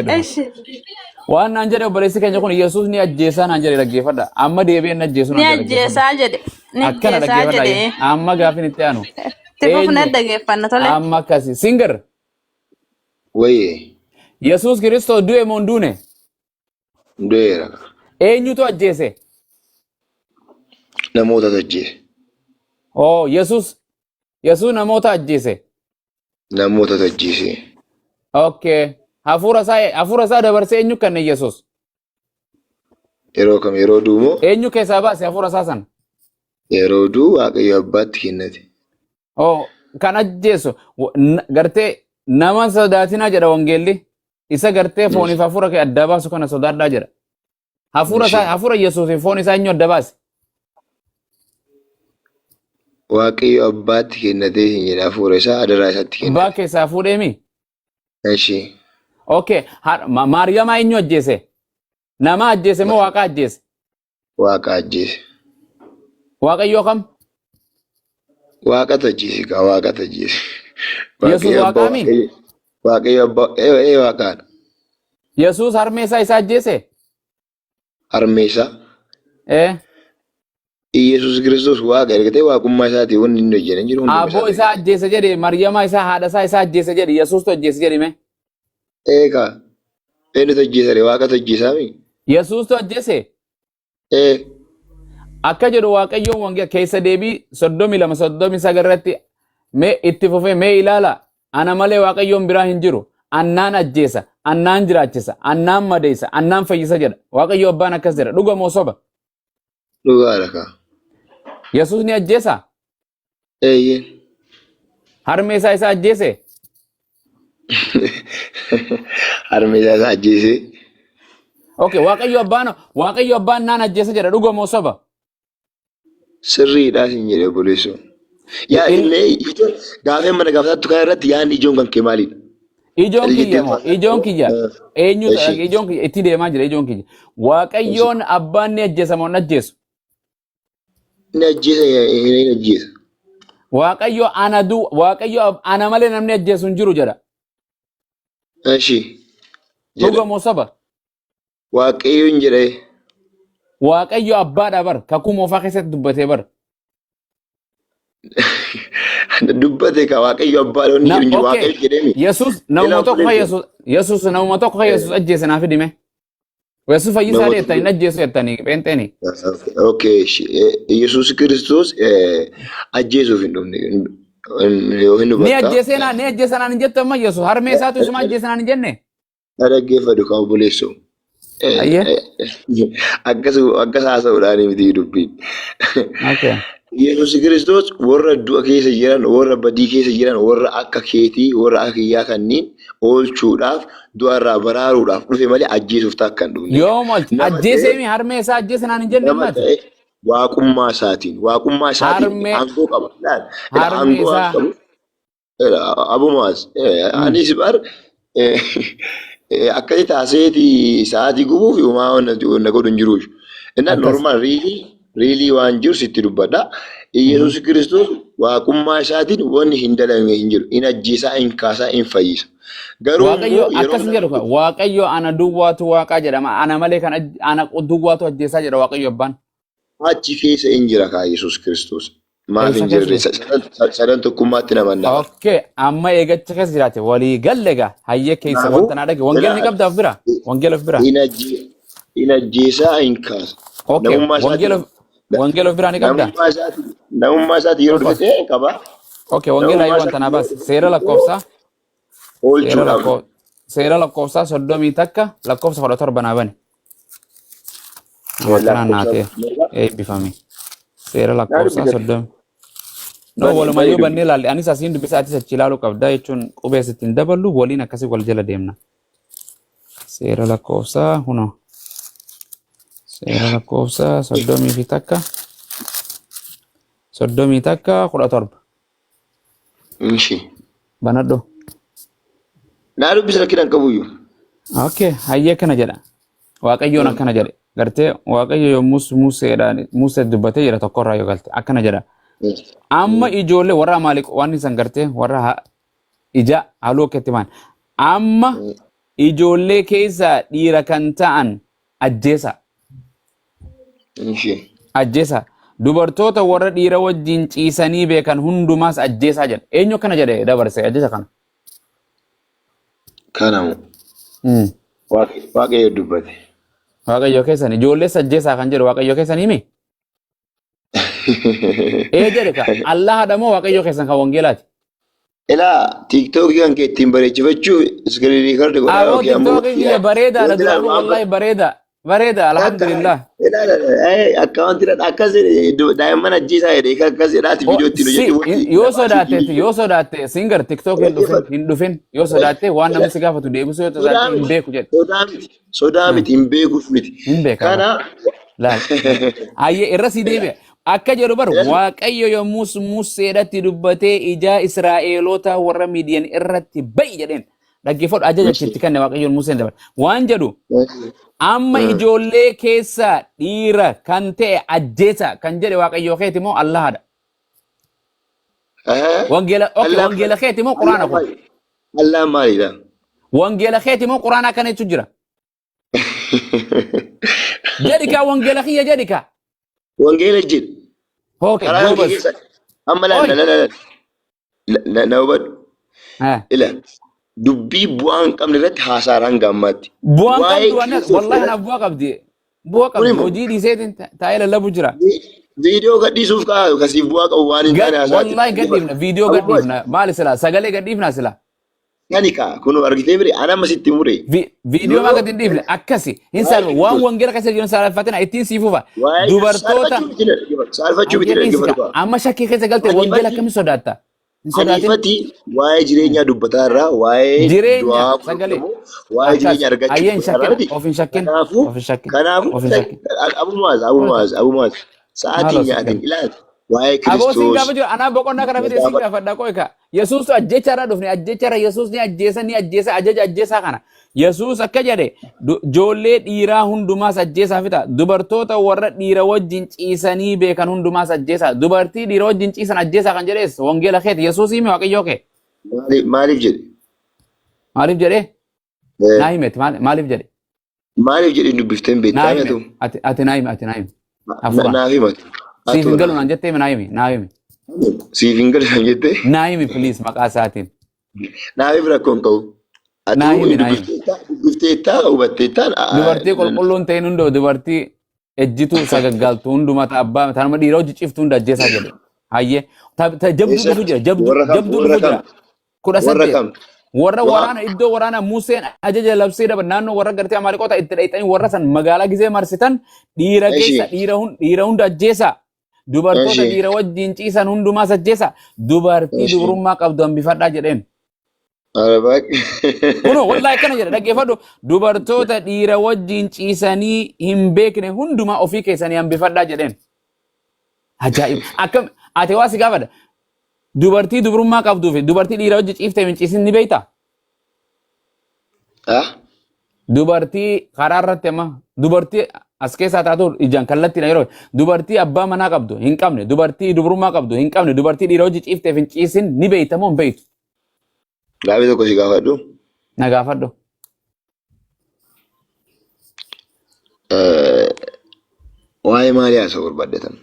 Dhaggeeffadhu. Eshi. Waan naan jedhe obboleessi keenya kun Yesuus ni ajjeesaa naan jedhe dhaggeeffadha. Amma deebi'ee ni ajjeesu Ni naan jedhe dhaggeeffadha. ajjeesaa jedhe. Ni Akkana ajjeesaa dhaggeeffadha. jedhe. Amma gaafin itti aanu. Itti fufnee Eenyu? dhaggeeffanna tole. Amma akkasi. Singer. Wayye Yesuus Kiristoos du'e moo hin duune? du'eera. Eenyutu ajjeese? Namoota ajjeese. Oo Yesuus Yesuus namoota ajjeese. Namoota ajjeese. Okay. Hafuura isaa dabarsee eenyu kenne Yesuus? Yeroo kam yeroo du'u moo Eenyu keessaa baase hafuura isaa sana? yeroo du'u Waaqayyo abbaatti kennate. Oo kan ajjeesu gartee nama sodaatinaa jedha wangeelli. Isa gartee fooniif hafuura kee adda baasu kana sodaadhaa jedha. Hafuura isaa hafuura Yesuus fi foon isaa eenyu adda baase? Waaqayyo abbaatti kennatee hin jedhe hafuura isaa adaraa isaatti Abbaa kennate. keessaa fuudheemi? Eshi. Okay. Maariyamaa eenyu ajjeese? Nama ajjeese moo Waaqa ajjeese? Waaqa ajjeese. Waaqayyoo kam? Waaqatu ajjeese kaa waaqatu ajjeese. Yesuus Waaqayyo abbaa waaqaami? Waaqayyo abbaa ee waaqaadha. Yesuus harmee isaa isa ajjeese? Harmee isaa. Ee. Iyesuus Kiristoos waaqa erga ta'e waaqummaa isaatii wanni inni hojjete hin jiru hunduma Abboo isaati. isaa ajjeese jedhe Maryamaa isaa haadha isaa isa ajjeese jedhe Yesuustu ajjeese jedhi mee. Eegaa eenyutu ajjeesa ree waaqatu ajjeesaami? Yesuustu ajjeese? Ee Akka jedhu Waaqayyoon wangeela keessa deebii 32 39 irratti mee itti fufee mee ilaala ana malee Waaqayyoon biraa hin jiru annaan ajjeesa annaan jiraachisa annaan madeessa annaan fayyisa jedha Waaqayyo abbaan akkas jedha dhuga moo soba Dhugaadha kaa. Yesuus ni ajjeesa Eeyyeen. Harmee isaa isa ajjeese Harmee isaa isa ajjeesee. Okay, Waaqayyo abbaan naan ajjeesa jedha dhuga moo soba? Sirriidhaa sin jedhe obboleessoo. Yaa illee ijoon gaafii mana gaafatattu kana irratti yaadni ijoon kan kee maalidha? Ijoon Ati kiyya jettee moo ijoon kiyya eenyu Eshi. ijoon kiyya itti deemaa jira ijoon kiyya. Waaqayyoon abbaan ni ajjeesa moo hin ajjeesu? Inni ajjeesa inni ajjeesa. Waaqayyo ana du Waaqayyo ana malee namni ajjeesu hin jiru jedha. Eshi. Jedha. Dhuga moo soba? Waaqayyo hin jedhee. Waaqayyo abbaadha bar kakuu moofaa keessatti dubbatee bar. Dubbate ka Waaqayyo abbaadha wanni Na jedhu hin jiru. okay. Waaqayyo jedhee mi? Yesuus namuma Ilaa tokko kan obboleessoo. Yesuus Yesuus namuma tokko kan Yesuus ajjeese naa fidime. Yesuus fayyisaa Namoota jettanii hin ajjeesu jettanii pheenxeeni. Okay, Yesuus Kiristoos ajjeesuuf hin dhufne. Yoo hin Ni hubatta. ajjeesee naan ni ajjeese naan hin jettu amma Yesuus harmee isaatu isuma ajjeese naan hin jenne. Na dhaggeeffadhu kan obboleessoo. Ayyee. Akkas akkas haasa'uudhaan miti dubbiin. Okay. Yesuus Kiristoos warra du'a keessa jiran, warra badii keessa jiran, warra akka keetii, warra akka kiyyaa kanneen oolchuudhaaf, du'a irraa baraaruudhaaf dhufe malee ajjeesuuf takka hin dhufne. Yoom oolche? Nama Ajjeesee ta'e mi harmee isaa ajjeese naan hin jenne nama ammaati. ta'e waaqummaa isaatiin, waaqummaa isaatiin Harmee aangoo qaba. Laal, harmee aangoo waan isaa. qabu Abumaas anis bar akkasi taaseeti sa'aatii gubuuf homaa na godhu hin jiru. Inna Akkas. normal really really waan jiru sitti dubbadha. Yesuus Kiristoos waaqummaa isaatiin wanni hin dalagne hin jiru. In ajjeesaa, in kaasaa, in fayyisa. Garuu Waaqayyo immoo yeroo akkas hin jedhu Waaqayyo ana duwwaatu waaqaa jedhama. Ana malee kan ana duwwaatu ajjeesaa jedha Waaqayyo abbaan. Achi keessa in jira kaa Yesuus Kiristoos. Maaf Eessa hin keessa jirre? jira? Sadan tokkummaatti namanna. Okay, amma eegacha keessa jiraate walii galle egaa hayyee keessa Kanaafuu wanta naa dhage wangeelli ni qabda of bira wangeela of bira. In ajjeesaa in kaasa. Okay, Namummaa wangeela isaatiin wangeela of biraa ni qabda. namummaa isaatiin yeroo Tokkos. dhufe ta'e qaba. Okay, wangeela Namummaa hayyee wanta naa isaatiin baase yeroo seera dhufe lakkoofsaa seera oolchuudhaaf. lakkoo seera lakkoofsaa 31 lakkoofsa 17 naa bane. Nama akkanaan naa Lakkoofsa ta'e meeqa? eebbifame. Seera Naa lakkoofsaa dubbisa. 30. No, Bani walumayyuu bani bannee dubbisa. ilaalle anis asiin dubbisa atis achi ilaaluu qabda jechuun qubee asitti hin daballu waliin akkasii wal jala deemna. Seera lakkoofsaa kunoo. Seera lakkoofsaa 31 31 17. Ishi. Banadhu. Naa dubbisa rakkina hin qabuyyuu. Okay, hayyee akkana jedha. Waaqayyoon akkana jedhe. Gartee Waaqayyo yommus Museedhaan Musee dubbatee jira tokkorraa yoo galte akkana jedha. Amma ijoollee warra Amaaleq waan isan gartee warra ija halluu akka itti maan. Amma Ijoollee keessaa dhiira kan ta'an ajjeesa. Ishee. Ajjeesa. Dubartoota warra dhiira wajjin ciisanii beekan hundumaas ajjeesaa jedha. Eenyu akkana jedhe dabarse ajjeesa kana? Kanamu. Waaqayyo dubbate. Waaqayyo keessan ijoollees ajjeesaa kan jedhu Waaqayyo keessan himi? Ee jedhe ka Allaahadha moo Waaqayyo keessan kan wangeelaati? Ilaa TikTokii kan kee ittiin bareechifachuu screen record godhaa Aboo yookiin ammoo TikTokii kiyya bareedaadha duraanuu wallahi bareeda. Bareeda alhamdulillah. Akkaawwantiidhaan akkas daa'imman ajjeesaa jedhee akkas jedhaati viidiyoo ittiin hojjetu. Yoo sodaatte, yoo sodaatte singer TikTok hin dhufin, hin dhufin. Yoo sodaatte waan namni si gaafatu deebisuu yoo sodaatte hin beeku jedhe. Sodaa miti. Sodaa miti hin beekuuf miti. Hin beekaa. Kana Laal. Ayyee irra si deebi'a. Akka jedhu bar Waaqayyo yommus Museedhatti dubbatee ijaa Israa'eelota warra Midiyan irratti ba'i jedheen. Dhaggeeffadhu ajaja itti kenne Waaqayyoon Museen dabala. Waan jedhu amma ijoollee keessaa dhiira kan ta'e ajjeesa kan jedhe Waaqayyo keeti moo Allahadha? Wangeela okay, wangeela keeti moo Quraana kun? Allah maalidha? Wangeela keeti moo Quraana akkana jechuun jira? Jedhi kaa wangeela kiyya jedhi kaa. Wangeela jedhi. Okay, Karaa kee goobas. keessa amma laal Oi. laal laal na hubadhu. Ila dubbii bu'aa hin qabne irratti haasa'an hanga ammaatti. Bu'aan Waa'ee qabdu waan Kiristoos wallahi irratti anaaf bu'aa qabdi. Bu'aa kun qabdi. immoo Hojii dhiiseetiin taa'ee lallabu jira. Viidiyoo gadhiisuuf kaa'u kasiif bu'aa qabu waan hin taane haasa'aa Wallahi gadhiifna. Viidiyoo gadhiifna. Maali silaa? Sagalee gadhiifna silaa. Kani kaa kun argitee bire ana amma sitti mure. Viidiyoo maa gadi hin dhiifne akkasi hin Waa'ee saalfa waan Kiristoos. wangeela keessa jiran saalfatina ittiin sii fufa. Waa'ee Dubartoota saalfachuu miti dhaggeeffadhu. Saalfachuu miti ayyee dhiisi dhaggeeffadhu kaa kaa. amma shakkii keessa galte wangeela Anifati akkamiin sodaatta? Hin sodaatin. anifati waa'ee jireenyaa dubbataa irraa waa'ee Jireenya du'aa sagalee fudhatamu waa'ee akkas jireenya argachuu ayyee hin dubbataa irraa shakkin miti. of hin shakkin Kanaafuu of hin shakkin kanaafuu of hin shakkin. Abumaaz Abumaaz Abumaaz sa'aatiin Maaloo si nyaatin kenna. ilaali waa'ee Aboo siin Kiristoos gaafa jiru anaa boqonnaa kana fide siin gaafadha qoy ka. Yesuus ajjechaarra dhufne ajjechaarra Yesuus ni ajjeesa ni ajjeesa ajaja ajjeesaa kana. Yesuus akka jedhe ijoollee dhiiraa hundumaas ajjeesaa fixa. Dubartoota warra dhiira wajjin ciisanii beekan hundumaas ajjeesaa. Dubartii dhiira wajjin ciisan ajjeesaa kan jedhees wangeela keeti. Yesuus himi Waaqayyoo kee. Maaliif jedhe? Maaliif jedhee? Naa himeti maaliif jedhe? Maaliif jedhe dubbifteen Naa beektaa himi atu? ati naa himi ati naa himi. Hafuuraan. Naaf himatu. Siif hin galu naan jettee naa himi naa himi. Siif hin galu naan jettee? Naa himi please maqaa isaatiin. Naaf himi rakkoo hin qabu. Naa Atuu himi naa himi. dubbifteettaa hubatteettaa. Dubartii qulqulluun ta'in hunda dubartii ejjituu sagaggaaltu hundumaa ta abbaa ta nama dhiira hojii ciftu hunda ajjeesaa jedhe. Hayyee ta jabduu Eessa? dhufu jira jabduu Warra kam? jabduu Warra dhufu jira. kam? Kudha Warra saddeet kam? warra Waa waraana iddoo waraana Museen ajaja labsee daba naannoo warra gartee Amaaleqoota itti dhayxanii warra san magaalaa gizee marsitan dhiira keessa Eshi. dhiira hunda ajjeesaa. Dubartoota Eshi. dhiira wajjin ciisan hundumaas ajjeesaa. Dubartii Eshi. dubrummaa qabdu hambifadhaa jedheen. Arabaaq. Kunoo wallahi akkana jedha dhaggeeffadhu. Dubartoota dhiira wajjin ciisanii hin beekne hundumaa ofii keessanii hambifadhaa jedheen. Ajaa'iba. Akkam ati waa si gaafadha. Dubartii dubrummaa qabduu fi dubartii dhiira wajji ciiftee hin ciisin ni beektaa? Ah? Dubartii karaa irratti amma dubartii as keessaa taatu ijaan kallattiidha yeroo dubartii abbaa manaa qabdu hin qabne dubartii dubrummaa qabdu hin qabne dubartii dhiira wajji ciifteef hin ciisin ni beekta moo hin beektu? Gaaffii tokko si gaafadhu. Na gaafadhu. Waa'ee maalii haasa'uu barbaaddetan?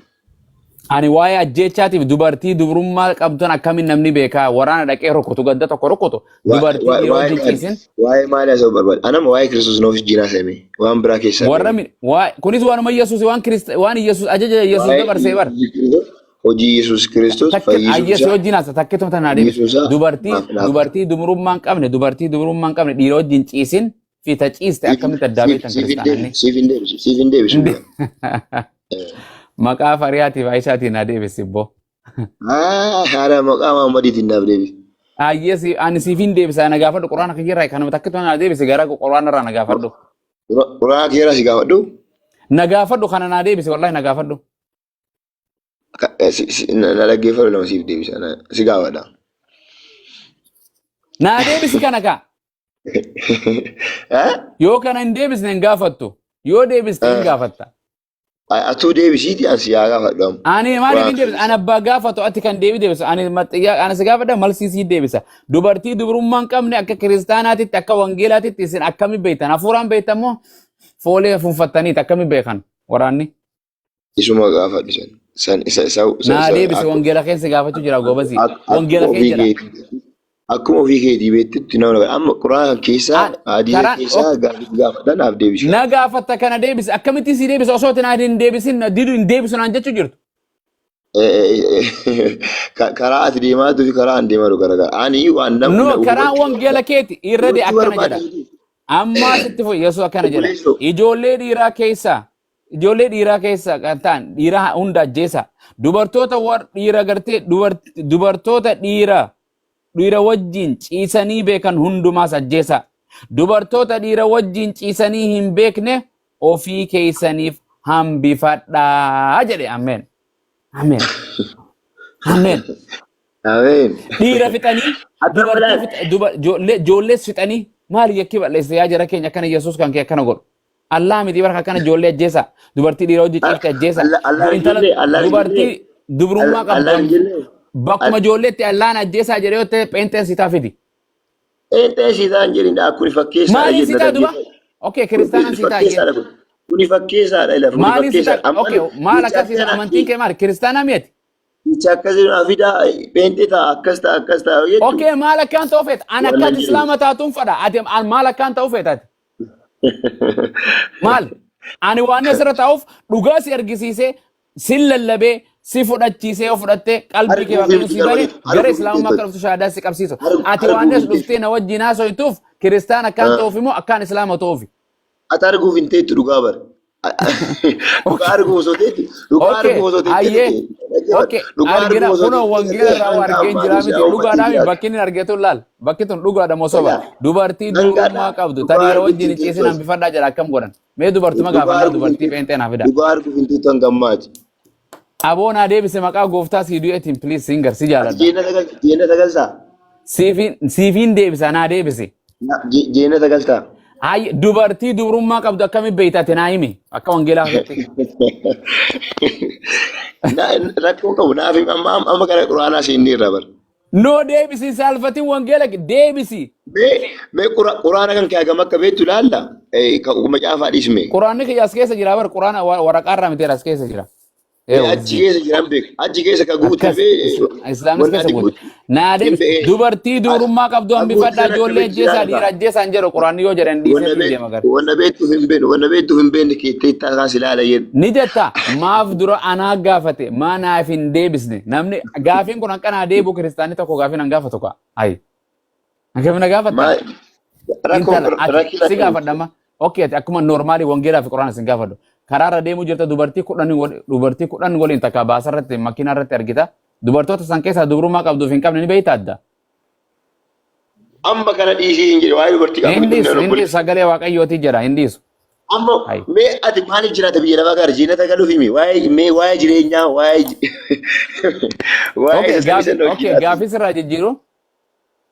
Ani waa'ee ajjeechaatiif dubartii dubrummaa qabduun akkamiin namni beekaa waraana dhaqee rukutu gadda tokko rukutu dubartii dhiira Waa'ee wajjin maali? ciisin Waa'ee maalii haasa'uu barbaadde? Anama waa'ee Kiristoos nuuf jijjiiraa seeme. Waan biraa keessaa warra beeku. kunis waanuma Yesuus waan Kirist waan Yesuus ajaja Yesuus Waa'ee dabarsee bara. Yesuus Kiristoos, hojii Yesuus Kiristoos, Takka fayyisuu ayyee si isaa, wajjin haasa takka tuma tanaa deebise. fayyisuu isaa Dubartii naaf naaf dubartii dubrummaa hin qabne dubartii dubrummaa hin qabne dhiira wajjin ciisin fi ta ciiste akkamitti addaa beektan siif hin kiristaanonni. deebisu, siif hin deebisu, siif hin deebisu. Maqaa fariyaatiif Aayishaatiin naa deebisi boo. Ah, haala maqaa Muhammadiitiin naaf deebisi. Ayyee si ani siif hin deebisa na gaafadhu quraana kiyyarraa kanuma takka tuma naa deebisi gara quraana irraa na gaafadhu. Quraana keeraa si gaafadhu. Na gaafadhu kana naa deebisi wallahi na gaafadhu. Na dhaggeeffadhu lama siif deebisa si gaafadha. Naa deebisi kana kaa. Eh? Yoo kana hin deebisne hin gaafattu. Yoo deebiste hin gaafatta. Atuu deebisiiti an si haa gaafadhu amma. Ani maaliif Quraana hin deebisa? keessa. Ani abbaa gaafatu ati kan deebi deebisa. Ani maxxiyyaa ani si gaafadha malsii sii deebisa. Dubartii dubrummaa hin qabne akka kiristaanaatitti akka wangeelaatitti isin akkami beektan? Hafuuraan beektan moo foolee fuunfattaniiti akkami beekan waraanni? Isuma gaafadhu san. San isa isa isa Naa isa deebisi akkuma wangeela keessa gaafachuu jira gobasi. akkuma Wangeela ofii keessa jedha. keetii akkuma ofii keetii beektutti nama nama amma quraana keessaa An hadiisa karaan keessaa ok gaafii gaafadha naaf deebisi. na gaafatta kana deebisi akkamitti si deebisa osoo ati naa hin deebisin na didu hin deebisu naan jechuu jirtu. Karaa ati deemaa jirtuu fi karaa ani deemaa jiru garagara. Ani waan No namni karaan hubachuu wangeela keeti irra de hubachuu akkana jedha. barbaade Ammaa sitti fufi Yesuus akkana jedha. obboleessoo. Ijoollee dhiiraa keessaa ijoollee dhiiraa keessaa kan ta'an dhiira hunda ajjeesa. Dubartoota war dhiira gartee dubartoota dhiira dhiira wajjin ciisanii beekan hundumaas ajjeesa. Dubartoota dhiira wajjin ciisanii hin beekne ofii keessaniif hambifadhaa jedhe. Ameen. Ameen. Ameen. Ameen. Dhiira fixanii Akka dubartii bilaan fixa duba ijoollee ijoollees fixanii maali yakki balleesse yaa jara keenya akkana Yesuus kan kee akkana godhu. Allah miti barka akkana ijoollee ajjeesa dubartii dhiira hojii ciifte ajjeesa Allah Allah hin intala jenne Allah hin jenne dubartii dubrummaa qabdu Allah hin jenne bakkuma ijoolleetti Allahan ajjeesaa jedhee yoo ta'e pheenxeen sitaa fidi. Pheenxee sitaa hin jedhin kuni fakkeessaadha Maaliin jenna sitaa duba? dhaggeeffadhu. Okay, kiristaanaan Kuni sitaa jee. fakkeessaadha kun. Kuni fakkeessaadha ila kuni Maaliin sitaa? fakkeessaadha. Amma Okay, maal jecha akkasii akkana amantiin kee maali? Kiristaanaa mi'ati? jecha akkasii naa fidaa pheenxee ta'a akkas ta'a akkas ta'a jettu Okay, maal akkaan ta'uu feeta? Ani waan akka nan ati jedhu. islaama taatuun fedha. Ati maal akkaan ta'uu feeta ati? Maal? Ani waan asirra taa'uuf dhugaa si argisiisee sin lallabee si fudhachiisee yoo fudhattee qalbii kee Arguuf waaqayyo miti si bane garuu gara arguuf islaamummaa miti akka dhuftu shahaadaa si qabsiisu. Ati arguuf waan as hin dhuftee teettu. na wajjin haasoytuuf kiristaan akkaan ta'uuf immoo akkaan islaama ta'uufi. Ati arguuf hin teettu dhugaa bara. Dhugaa Okay. arguuf osoo teettu dhugaa Okay. arguuf osoo teettee Ayyee. dhaggeeffadhu. Okay. Dhugaa Argina arguuf osoo kunoo teettee wangeela irraa waa hanga argeen ammaa jiraa si miti. hawwatti Dhugaadhaa mi jiraatu. bakki inni argetu laal. Bakki tun dhugaadha moo soba. Egaa Dubartii dhangaadha dubrummaa qabdu ta dhugaa dhiira arguuf wajjin hin hin ciisin teettu. hambifadhaa jedha akkam godhan. Mee dubartuma Dhugaa gaafannaa arguuf hin dubartii teettu. pheenxee naa fida. Dhugaa arguuf hin teettu hanga ammaati. Aboo naa deebise maqaa gooftaa sii du'eetiin please singer si Ati jaaladha. jeenata galta jeenata galtaa? Siifiin siifiin deebisa naa deebise. Jeenata galtaa? Ay dubartii dubrummaa qabdu akkamitti beekta ati naa himi akka wangeelaa keessatti. Rakkoo qabu naaf himi amma amma gara quraanaa seennee irraa bara. No deebisi saalfatiin wangeela deebisi. Mee mee quraana kan kee hagam akka beektu ilaalla. Macaafaa dhiisme. Quraanni kiyya as keessa jira bar quraana waraqaa irraa miti as keessa jira. Ee achi keessa jiran beeku. Achi keessa ka guute Akkas bee islaamis wanni keessa ati guute. guute. Naa Hin deebisi be'ee. dubartii dubrummaa qabdu Ka guute hambifadhaa sana ijoollee akkamitti ajjeesaa ilaalta? dhiira ajjeesaa hin jedhu quraanni yoo jedhan Wanna dhiiseetiin deema gara. wanna beektuuf hin beeknu wanna beektuuf hin beekne keettee itti kaas ilaala jedhu. Ni jetta maaf dura anaa gaafate maa naaf hin deebisne namni gaafiin kun akka naa deebi'u kiristaanni tokko gaafiin an gaafatu ka'a. Ayi. Akkami na gaafatta? Maa rakkoo Intala ati rakkina si gaafadha amma. Okay ati akkuma normaalii wangeelaa fi quraana sin gaafadhu. Karaarra deemuu jirta dubartii 10 waliin takka baasa irratti makiinaa irratti argita. Dubartoota san keessaa dubrummaa qabduuf hin qabne ni beekta adda. Amma kana dhiisii hin jedhe waa'ee dubartii Hin qabu dhiisu hin dhiisu sagalee waaqayyooti jedha hin dhiisu. Amma Ayi. mee ati maaliif jiraata biyya lafaa kana jeenata galuuf himi waa'ee mee waa'ee jireenyaa waa'ee waa'ee Okay isa gaafii sana hojii okay jiraatu. gaafii sirraa jijjiiru.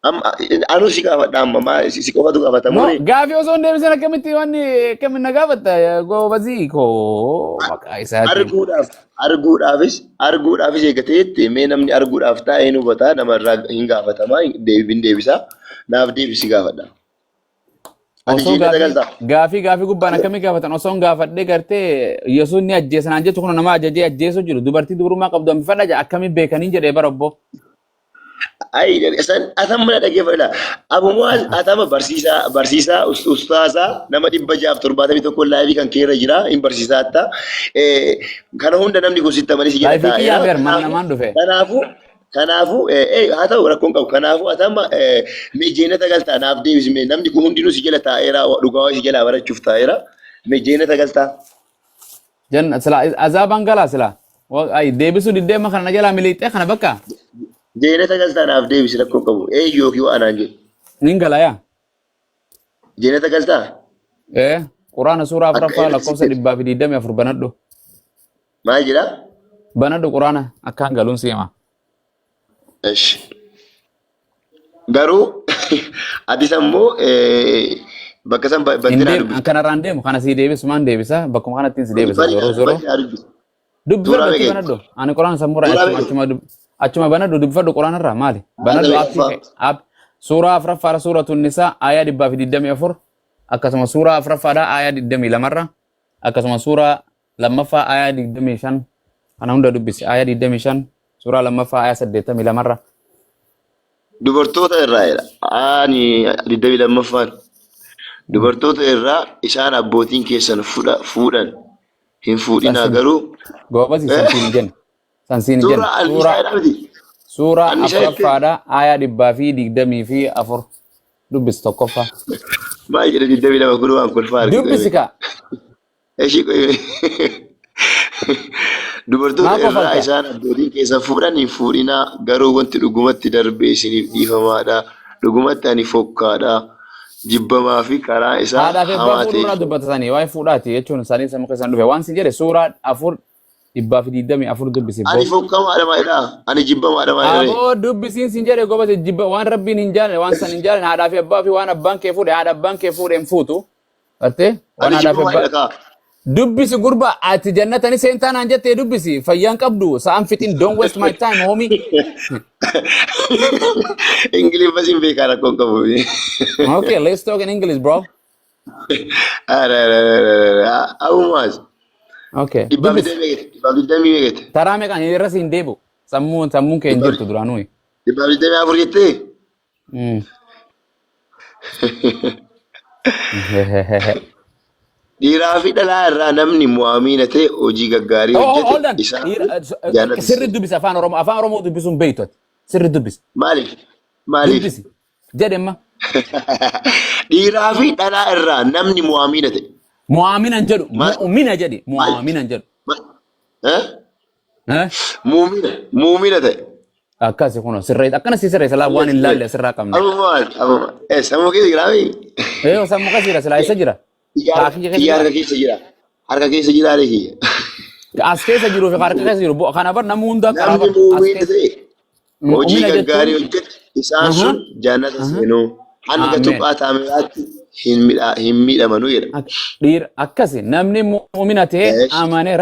Amma anuu si gaafadha amma maa si qofatu No gaafatamu ree. gaafii osoo hin deebisin akkamitti wanni akkamitti na gaafatta goobazii koo maqaa isaatiin. Arguudhaaf arguudhaafis arguudhaafis eegateetti mee namni arguudhaaf taa'ee hin hubataa namarraa hin gaafatamaa hin deebisaa naaf deebisi gaafadha. Ati Osoo jeenata gaafii galtaa? gaafii gaafii gubbaan akkamii gaafatan osoo hin gaafadhee gartee Yesuus ni ajjeesa naan jettu kun nama ajajee ajjeesuu jiru dubartii dubrummaa qabdu hambifadha jedha akkamii beekanii jedhee bara obbo. Ay, san atan mana dhaggeeffadha. Abu Muaz atama barsiisaa barsiisaa ustaazaa nama 671 laayivii kan keerra jira hin barsiisaa atta. Kana hunda namni kun sitti amanee si jala Laayivii kiyyaa taa'eera. beer mana Kanaafuu namaan dhufe. kanaafuu kanaafuu haa ta'u rakkoon qabu. Kanaafuu atama mee jeenata galtaa naaf deebisi mee namni kun hundinuu si jala taa'eera dhugaa si jalaa barachuuf taa'eera. Mee jeenata galtaa. Janna sila azaabaan galaa sila. Ay deebisuu diddeema kana na jalaa miliixxee kana bakka. Jeenata galtaa naaf deebisi rakkoon qabu. Eeyyuu yookiin waan anaan jedhu. Nin gala yaa. Jeenata galtaa? Ee quraana suuraa Akka 4ffaa inni lakkoofsa 124 banadhu. Maal jedhaa? Banadhu quraana akkaan galuun si hima. Eshi. Garuu atis ammoo Bakka san Hin bantee naa deemu. dubbifta. Kanarraan deemu kana sii deebisu maan deebisa bakkuma kanatti si deebisa Bani zoroo zoroo. bani naa dubbisa. Dubbifadhu Suuraa achi meeqa? banadhu. Ani quraana sammuura Suuraa achuma meeqa? achuma achuma banadhu dubbifadhu quraanarraa maali? Banadhu Suuraa aappii meeqaffaa? app suuraa afuraffaadha suuratu nisaa aayaa 124, akkasuma suuraa afuraffaadha aayaa 22rra, akkasuma suuraa lammaffaa aayaa 25. Kana hunda dubbisi, aayaa 25, suuraa lammaffaa aayaa 82rra. Dubartoota irraa jedha. Ani 22ffaan. Dubartoota irraa isaan abbootiin keessan fuudhan hin fuudhinaa Sansin garuu goobasi sansiin hin jenne. Sansiin hin jenne. Suuraa Annisaa Suuraa jedhaa miti. Suuraa Annisaa jettee afuraffaadha aayaa 124 dubbisi tokkoffaa. Maal jedhe 22 kun waan kolfaa argite. Dubbisi kaa. Ishii dubartoota Maa irraa kofalta? isaan abbootiin keessan fuudhan hin fuudhinaa garuu wanti dhugumatti darbe isiniif dhiifamaadha. Dhugumatti ani fokkaadha. Jibbamaa fi karaa isaa Haadhaa fi abbaa hamaa fuudhuu irraa ta'e. dubbata sanii waa'ee fuudhaati jechuun isaanii sammuu keessan dhufe waan sin jedhe suuraa 4 124 dubbisi Ani boo. fokkamaadha maalidha? Ani jibbamaadha maalidha? Aboo dubbisiin sin jedhe gobase jibba waan rabbiin hin jaalanne waan san hin jaalanne haadhaa fi abbaa fi waan abbaan kee fuudhe haadha abbaan kee fuudhe hin fuutu. Gartee waan Ani haadhaa fi jibbamaadha abbaa kaa. dubbisi gurba ati jannatani seentaa naan jettee dubbisi fayyaan qabdu sa'aan fixin, don't waste my time, homie. Ingiliffa sin beekaa rakkoon qabu. Okay, let's talk in English, bro. Abumaas. Okay, Dhibbaaf dubbisi. digdamii meeqate? 124 meeqate? Taraa meeqaan irra siin deebi'u sammuun kee hin jirtu duraanuu. 124 jettee? Dhiiraa fi dhalaa irraa namni mu'amina ta'e hojii gaggaarii Oh, hojjete hold on. isaan Dhiira jannata sirri seenu. dubbisi afaan Oromoo. Afaan Oromoo dubbisuun beektu ati. Sirri dubbisi. Maaliif? Maaliif? Dubbisi. Jedhe amma. Dhiiraa fi dhalaa irraa namni mu'amina ta'e. Mu'aaminan jedhu. Maal? Mu'mina jedhi. Maal? Mu'aaminan jedhu. Eh? Eh? Muumina. Muumina ta'e. Akkasi kun sirreessa. Akkana si sirreessa laa waan hin laalle asirraa qabna. Amma maal? Amma eh sammuu keessa jiraa mii? Eh, sammuu keessa jira silaa eessa jira? Kaakiyya keessa Kiyya jira. harka keessa jira. Harka keessa jira alee kiyya. As keessa jiruu fi harka keessa jiru. Kana bar namni hundaa karaa Namni bar. As muumina keessa. ta'e hojii Mu'mina gaggaarii jechuun. hojjete isaan sun jannata seenuu hanga Ameen. tuqaa taamiraatti hin miidhamanuu jedha. Dhiira akkasi namni mu'mina ta'e Eesh. amanee.